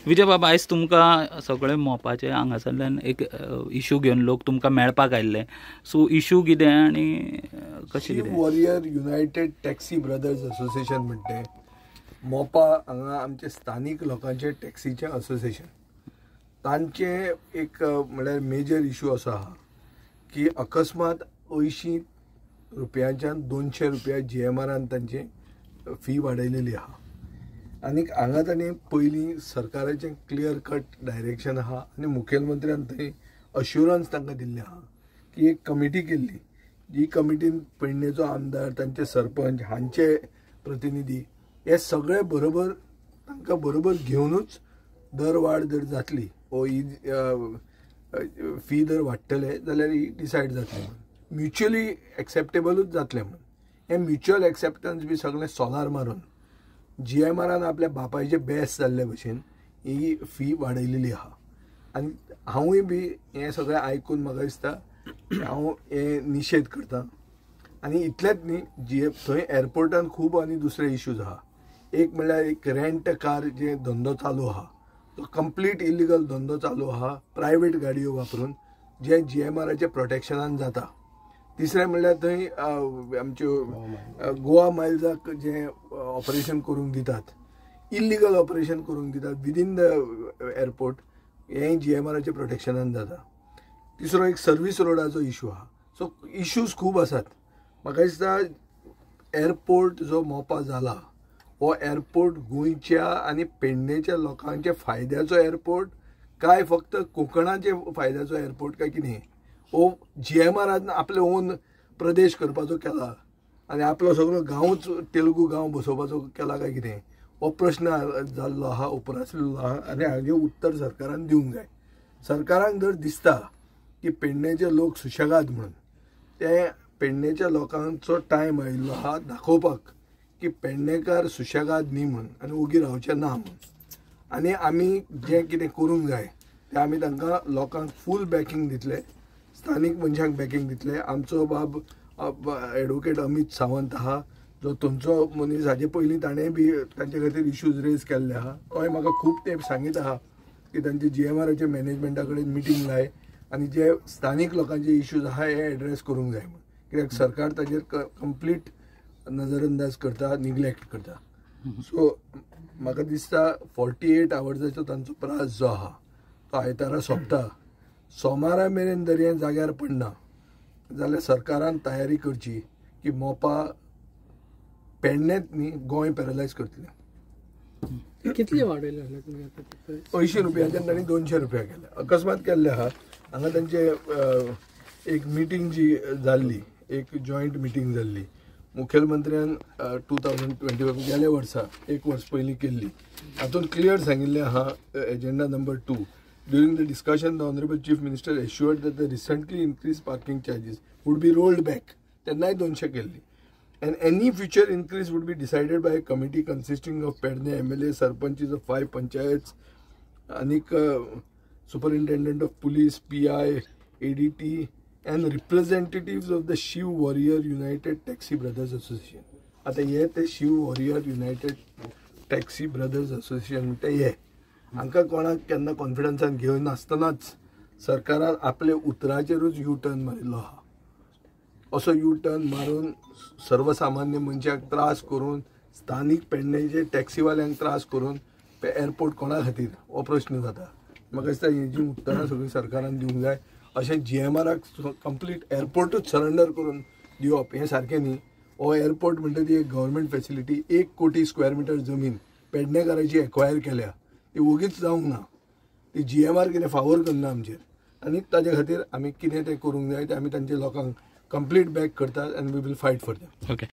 विजय बाबा, आयज तुमकां सगळे मोपाचे हांगासरल्यान एक इशू घेवन लोक तुमकां मेळपाक आयिल्ले. सो इशू कितें आनी कशें कितें? Warrior United Taxi Brothers Association म्हणटे Mopa हांगा आमचे स्थानीक लोकांचे टॅक्सीचें असोसिएशन. तांचे एक म्हणल्यार मेजर इशू असो आहा की अकस्मात 80 रुपयांच्यान 200 रुपया GMRान तांचे फी वाडयलेली आहा. आनीक हांगा तांणी पयलीं सरकाराचें क्लियर कट डायरेक्शन आहा आनी मुखेलमंत्र्यान थंय अश्युरन्स तांकां दिल्लें आहा की एक कमिटी केल्ली, जी कमिटीन पेडणेचो आमदार, तांचे सरपंच, हांचे प्रतिनिधी हे सगळे बरोबर तांकां बरोबर घेवनूच दर वाड जर जातली वो ही फी जर वाडटले जाल्यार ही डिसायड जातली म्हणून म्युच्युअली एक्सेप्टेबलूच जातलें म्हणून. हें म्युच्युअल एक्सेप्टन्स बी सगळें सोलार मारून GMRान आपल्या बापायचे बेस जाल्ले भशेन ही फी वाडयलेली आहा. आनी हांवूय बी हें सगळें आयकून म्हाका दिसता हांव हें निशेध करता. आनी इतलेंच न्ही, थंय एअरपोर्टान खूब आनी दुसरे इश्यूज आहा. एक म्हणल्यार एक रेंट कार जे धंदो चालू आहा तो कंप्लीट इलिगल धंदो चालू आहा, प्रायवेट गाडयो वापरून जे GMRाच्या प्रोटेक्शनान जाता. तिसरें म्हणल्यार थंय आमच्यो गोवा मायल्साक जें ऑपरेशन करूंक दितात, इल्लिगल ऑपरेशन करूंक दितात विदीन the airport, हें GMRाच्या प्रोटेक्शनान जाता. तिसरो एक सर्वीस रोडाचो इशू आहा. सो इश्यूज खूब आसात. म्हाका दिसता एअरपोर्ट जो मोपा जाला हो एअरपोर्ट गोंयच्या आनी पेडणेच्या लोकांच्या फायद्याचो एअरपोर्ट काय फक्त कोंकणाचे फायद्याचो एअरपोर्ट काय कितें, हो GMRान आपले ओन प्रदेश करपाचो केला आनी आपलो सगळो गांवूच तेलुगू गांव बसोवपाचो केला काय कितें, हो प्रश्न जाल्लो आहा, उपरासलेलो आहा आनी हाजें उत्तर सरकारान दिवंक जाय. सरकारान जर दिसता की पेडणेचे लोक सुशेगाद म्हणून, ते पेडणेच्या लोकांचो टायम आयिल्लो आहा दाखोवपाक की पेडणेकार सुशेगाद न्ही म्हूण आनी ओगी रावचे ना म्हूण. आनी आमी जें कितें करूंक जाय तें आमी तांकां लोकांक फूल बॅकींग दितले, स्थानीक मनशांक बॅकींग दितले. आमचो बाब एडवोकेट अमीत सावंत आहा जो थंयचो मनीस, हाजे पयलीं ताणें बी तांचे खातीर इश्यूज रेज केल्ले आहा. तोय म्हाका खूब तेंप सांगीत आहा की तांचे GMRाच्या मॅनेजमेंटा कडेन मिटींग लाय आनी जे स्थानीक लोकांचे इश्यूज आहा हे एड्रेस करूंक जाय म्हूण. कित्याक सरकार ताजेर कंप्लीट नजरअंदाज करता, निग्लेक्ट करता. सो म्हाका दिसता 48 आवर्साचो तांचो प्रास जो आहा तो आयतारा सोंपता. सोमारा मेरेन जर हें जाग्यार पडना जाल्यार सरकारान तयारी करची की मोपा पेडणेंत न्ही गोंय पॅरलायज करतलें. कितले वाडयले? 80 रुपयाच्यान तांणी 200 रुपया केले. अकस्मात केल्ले आहा. हांगा तांचे एक मिटींग जी जाल्ली, एक जॉयंट मिटींग जाल्ली मुखेलमंत्र्यान 2025 गेल्या वर्सा, एक वर्स पयलीं केल्ली. हातूंत क्लियर सांगिल्लें आहा, agenda number 2, during the discussion the honourable chief minister assured that the recently increase parking charges would be rolled back. तेन्नाय 200 केल्ली. And any future increase would be decided by a committee consisting of Pedne MLA, sarpanches of 5 panchayats, आनीक superintendent of police, PI, ADT and representatives of the Shiv Warrior United Taxi Brothers Association. आतां हे ते Shiv Warrior United Taxi Brothers Association म्हणटा हे हांकां कोणाक केन्ना कॉन्फिडन्सान घेवन नासतनाच सरकारान आपले उतराचेरूच यू टर्न मारिल्लो आहा. असो यू टर्न मारून सर्वसामान्य मनशाक त्रास करून, स्थानीक पेडणेचे टॅक्सीवाल्यांक त्रास करून एअरपोर्ट कोणा खातीर हो प्रश्न जाता. म्हाका दिसता हेजी उत्तरां सगळीं सरकारान दिवंक जाय. अशें GMRाक कंप्लीट एअरपोर्टूच सरेंडर करून दिवप हें सारकें न्ही. हो एअरपोर्ट म्हणटा ती एक गव्हर्मेंट फेसिलिटी. 1 कोटी स्क्वेअर मिटर जमीन पेडणेकाराची एक्वायर केल्या, ती ओगीच जावंक ना. ती GMR कितें फावोर करना आमचेर आनी ताजे खातीर आमी कितें तें करूंक जाय तें आमी तांचे लोकांक कंप्लीट बॅक करतात आनी we will fight for them. Okay.